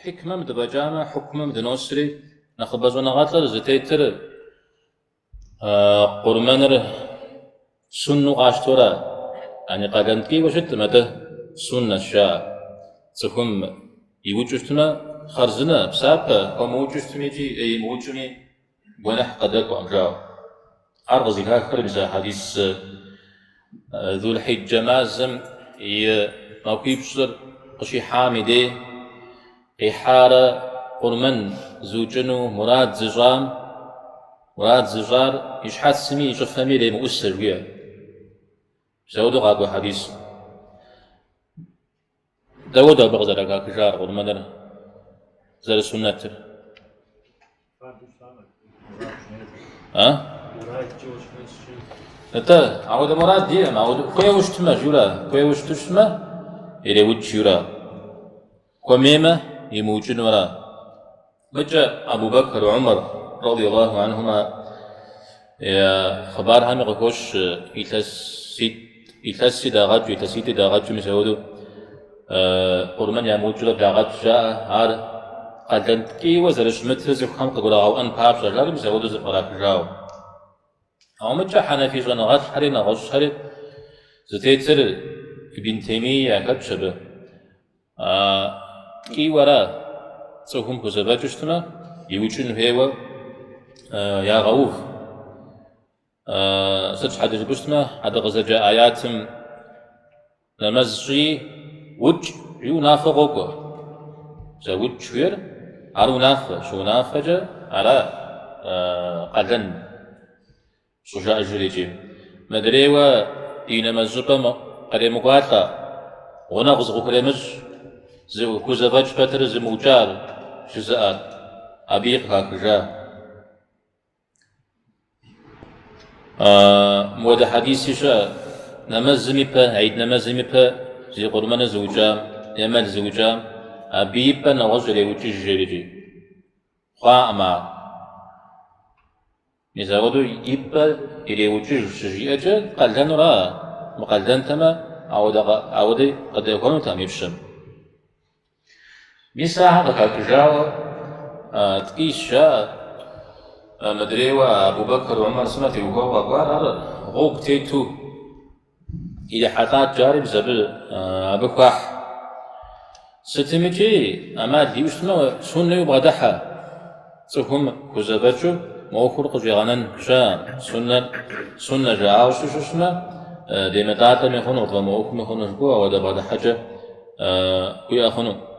Хьикмэм дыфӏэкӏамэ, хьукмым дыносри, нэхъыбэ щӏэныгъэлӏыр зытетыр къурмэныр сунну къащтэура, яни къалэн ткӏийуэ щыткъым, атӏэ суннэщ жаӏэ. Цӏыхум иукӏыу щытмэ, хъарзынэ, псапэ, хуэмыукӏыу щытми икӏи имыукӏми гуэныхь къыдэкӏуэкъым жаӏэу. Ар къызыхахыр мис а хьэдис Зулхьиджэ мазэм и махуипщӏыр къыщихьам и дей къихьарэ къурмэн зыукӏыну мурад зыщӏам, мурад зыщӏар и щхьэцми и щӏыфэми иремыӏусэ жиӏэ. Мис ауэдэу къакӏуэ хьэдис. Дауэдэу абы къызэрыхахыжар къурмэныр зэрысуннэтыр? А? Нтӏэ, ауэдэ мурад иӏэм, ауэдэ хуейуэ щытмэ, жиӏэура, хуейуэ щыту щытмэ, иреукӏ, жиӏэура. Хуэмеймэ, имыукӏыну ара. Мыкӏэ Абу Бэкр, Умар, радиаллаху анхума, я хъыбархэми къыхощ илъэситӏ, илъэси дагъэкӏыу, илъэситӏи дагъэкӏыу, мис ауэдэу къурмэн ямыукӏыурэ благъэкӏ жаӏэ, ар къалэн ткӏийуэ зэрыщымытыр цӏыхухэм къыгурагъэӏуэн папщӏэ, жари мис ауэдэу зэпкърахыжауэ. Ауэ мыкӏэ хьэнэфий щӏэныгъэлӏхэри нэгъуэщӏхэри зытетыр Ибн Теймии яхэтщ абы. Ткӏийуэ ара цӏыхум хузэфӏэкӏыу щытмэ, иукӏын хуейуэ ягъэув. Сыт щхьэкӏэ жыпӏэу щытмэ, а дыкъызэджа аятым нэмэз щӏи укӏ жиӏэу унафэ къокӏуэ. Зэ укӏ жиӏэр ар унафэ, щыунафэкӏэ ара къалэн щӏыжаӏэжыр икӏи. Мыдрейуэ ди нэмэз щӏыпӏэм къремыкӏуалӏэ, гъунэгъу зыкъыхуремыщӏ, зыхузэфӏэкӏ пэтрэ зымыукӏар жызыӏэр, абыи къыхахыжа. Мыуэдэ хьэдиси щыӏэ, нэмэзым ипэ, гьид нэмэзым ипэ зи къурмэныр зыукӏам е мэл зыукӏам, абы ипэ нэгъуэщӏ иреукӏыж жерикӏи. Хъуакъым ар. Мис ауэдэу и пӏэ иреукӏыж щыжиӏэкӏэ къалэнура, мыкъалэнтэмэ, ауэдэ къыдэхуэнутэкъым и пщэм. Мис ахэр къыхахыжауэ ткӏийщ жаӏэ, мыдрейуэ Абу Бэкр, Умар сымэ теухуауэ къэкӏуар, ар гъуэгу тету ирихьэлӏат жари мис абы хуахь. Сытымикӏи ӏэмал иӏэу щытмэ, суннэуи убгъэдыхьэ. Цӏыхум хузэфӏэкӏыу мы ӏуэхур къыщӏигъэнэн щыӏэкъым. Суннэр суннэ жаӏауэ щытмэ, демылӏалӏэми хъуну, тфӏэмыӏуэхуми хъуну жыпӏэу, ауэдэ бгъэдыхьэкӏэ уиӏэ хъуну.